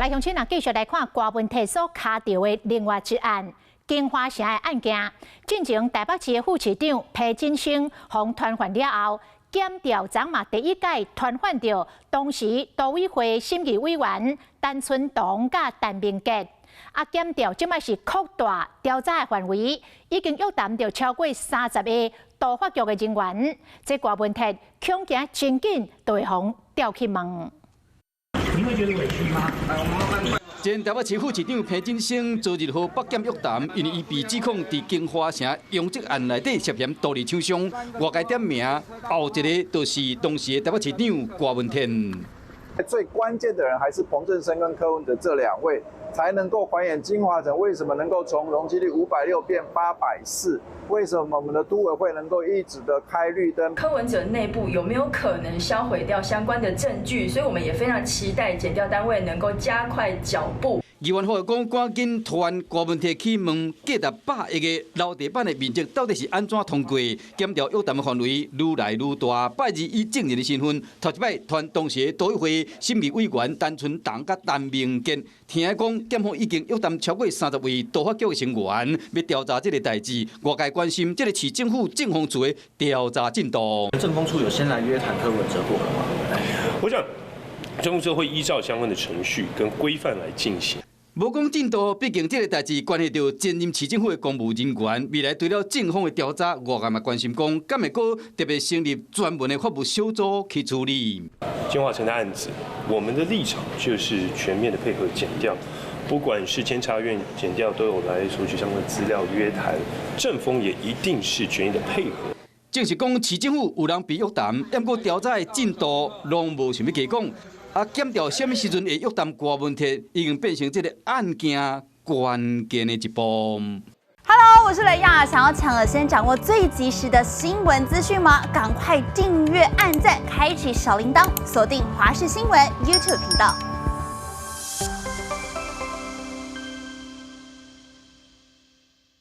來鄉親啊，繼續來看柯文哲所跤著的另外一案，京華城的案件。進前台北市的副市長彭振聲予傳喚了後，檢調昨嘛第一擺傳喚著當時都委會審議委員陳春堂佮陳明傑。啊，檢調這擺是擴大調查的範圍，已經約談著超過30個都發局的人員。這柯文哲恐驚真緊就會予調去問。你會覺得委屈嗎？前台北市副市長彭振聲昨日予北檢約談，因為伊被指控佇京華城擁擠案內底涉嫌圖利廠商，外界點名後一个就是當時的台北市長柯文哲。最關鍵的人還是彭振聲跟柯文哲這兩位，才能夠還原京華城為什麼能夠從容積率560變840？為什麼我們的都委會能夠一直的開綠燈？柯文哲內部有沒有可能銷毀掉相關的證據？所以我們也非常期待檢調單位能夠加快腳步。議員呼籲講，趕緊傳柯文哲去問價值100億的樓地板的面積到底是按怎通過？檢調約談的範圍愈來愈大。拜二以證人的身份，頭一擺傳當時的都委會審議委員陳春堂佮陳明傑，聽講檢方已經約談超過30位都發局的成員，欲調查這个代誌。外界關心這个市政府政風處的調查進度。政風處有先來約談柯文哲過了嗎？我想政風處會依照相關的程序跟規範來進行。無講進度，畢竟這个代誌關係著前任市政府的公務人員，未來除了政風的調查，外界嘛關心講，敢會閣特別成立專門的法務小組去處理。京華城的案子，我們的立場就是全面的配合檢調，不管是監察院、檢調都有來索取相關資料約談，政風也一定是全力的配合。正是講市政府有人被約談，毋過調查的進度攏無想欲加講。啊，檢調啥物時陣會約談柯文哲，已經變成這个案件關鍵的一步。 Hello，我是雷亞，想要搶先掌握最及時的新聞資訊嗎？趕快訂閱、按讚、開啟小鈴鐺，鎖定華視新聞 YouTube 頻道。